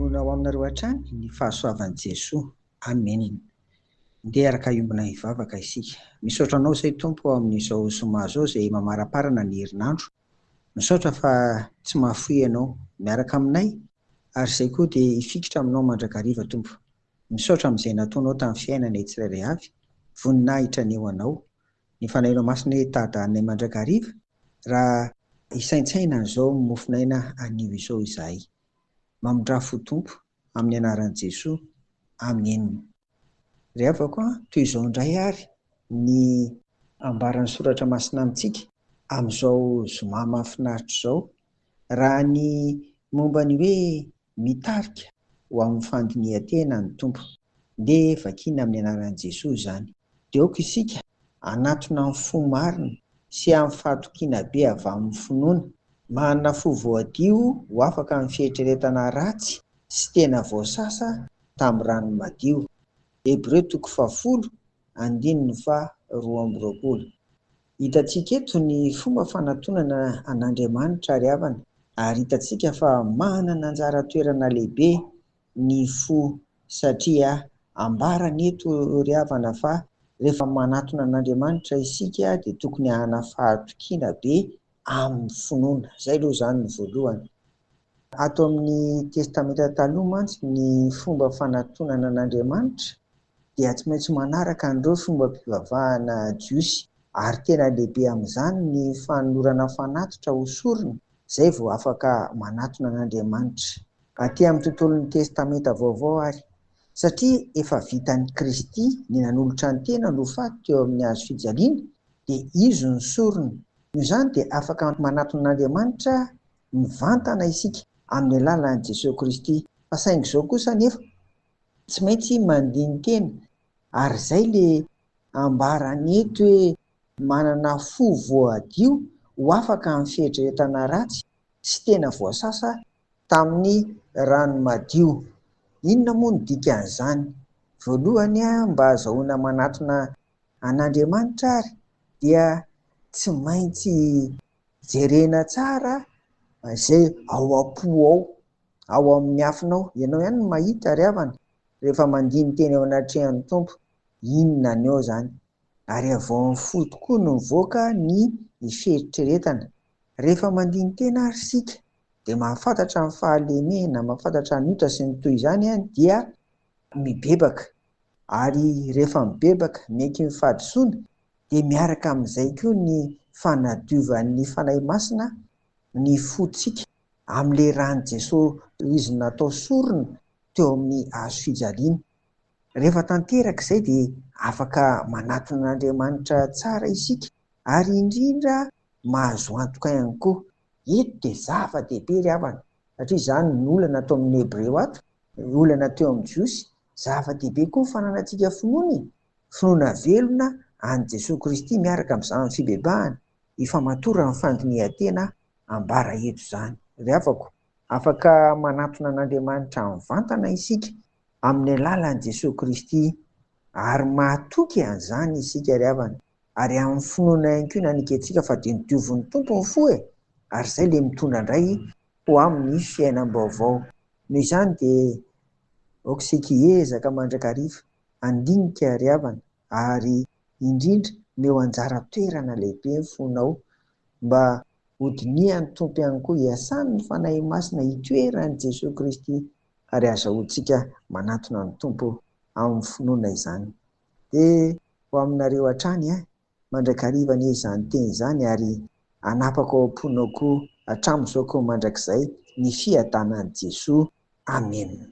Iombona ho aminareo hatrany ny fahasoavan'i Jesoa. Amen. Ndeha hiaraka hiombona hivavaka isika. Misaotra Anao izay Tompo amin'izao zoma izao izay mamaraparana ny herinandro. Misaotra fa tsy mahafoy Ianao miaraka aminay ary izay koa dia hifikitra Aminao mandrakariva Tompo. Misaotra amin'izay nataonao tamin'ny fiainanay tsirairay avy. Voninahitra anie ho Anao. Ny Fanahinao Masina anie hitari-dalanay mandrakariva raha hisaintsaina an'izao mofon'aina anio izao izahay. Mamindrà fo Tompo, amin'ny anaran'i Jesoa. Amen. Ry havako a, toy izao indray ary ny ambaran'ny Soratra Masina amintsika amin'izao zoma mahafinaritra izao, raha ny momba ny hoe mitarika ho amin'ny fandinihan-tena ny Tompo. Ndeha vakiana amin'ny anaran'i Jesoa izany. Dia aoka isika hanatona amin'ny fo marina sy amin'ny fahatokiana be avy amin'ny finoana, manana fo voadio ho afaka amin'ny fieritreretana ratsy sy tena voasasa tamin'ny rano madio. Hebreo toko fahafolo, andininy faha 22. Hitantsika eto ny fomba fanatonana an'Andriamanitra ry havana, ary hitantsika fa manana anjara toerana lehibe ny fo satria ambarany eto ry havana fa rehefa manatona an'Andriamanitra isika dia tokony hanana fahatokiana be amin'ny finoana. Izay aloha izany ny voalohany. Ato amin'ny Testamenta Taloha mantsy ny fomba fanatonana an'Andriamanitra dia tsy maintsy manaraka an'ireo fombam-pivavahana jiosy ary tena lehibe amin'izany ny fanolorana fanatitra ho sorona izay vao afaka manatona an'Andriamanitra. Aty amin'ny tontolon'ny Testamenta Vaovao ary, satria efa vitan'i Kristy ny nanolotra ny tenany ho faty teo amin'ny hazo fijaliana, dia Izy no sorona. Noho izany dia afaka manatona an'Andriamanitra mivantana isika amin'ny alalan'i Jesoa Kristy. Fa saingy izao kosa anefa, tsy maintsy mandini-tena, ary izay ilay ambarany eto hoe manana fo voadio ho afaka amin'ny fieritreretana ratsy sy tena voasasa tamin'ny rano madio. Inona moa no dikan'izany? Voalohany, mba hahazahoana manatona an'Andriamanitra ary dia tsy maintsy jerena tsara izay ao am-po ao, ao amin'ny miafina ao. Ianao ihany no mahita ry havana rehefa mandini-tena eo anatrehan'ny Tompo, inona ny ao izany. Ary avy ao amin'ny fo tokoa no mivoaka ny fieritreretana. Rehefa mandini-tena ary isika dia mahafantatra ny fahalemena, mahafantatra ny ota sy ny toy izany dia mibebaka. Ary rehefa mibebaka, miaiky ny fahadisoana, dia miaraka amin'izay koa ny fanadiovan'ny Fanahy Masina ny fontsika amin'ilay ran'i Jesoa Izy natao sorona teo amin'ny hazo fijaliana. Rehefa tanteraka izay dia afaka manatona an'Andriamanitra tsara isika ary indrindra mahazo antoka ihany koa. Eto dia zava-dehibe ry havana, satria izany no olana ato amin'ny Hebreo ato, ny olana teo amin'ny Jiosy, zava-dehibe koa ny fananantsika finoana e! Finoana velona an'i Jesoa Kristy miaraka amin'izany fibebahana, ifamatoran'ny fandinihan-tena ambara eto izany. Ry havako, afaka manatona an'Andriamanitra mivantana isika amin'ny alalan'i Jesoa Kristy ary mahatoky an'izany isika ry havana. Ary amin'ny finoana ihany koa nanekentsika fa dia nodiovin'ny Tompo ny fo e! Ary izay ilay mitondra indray ho amin'ny fiainam-baovao. Noho izany dia aoka isika hiezaka mandrakariva handinika ry havana ary indrindra omeo anjara toerana lehibe ny fonao mba hodinihan'ny Tompo ihany koa hiasany ny Fanahy Masina hitoeran'i Jesoa Kristy ary azahoantsika manatona ny Tompo amin'ny finoana izany. Dia ho aminareo hatrany an! Mandrakariva anie izany teny izany ary hanapaka ao am-ponao koa hatramin'izao koa mandrakizay ny fiadanan'i Jesoa. Amena.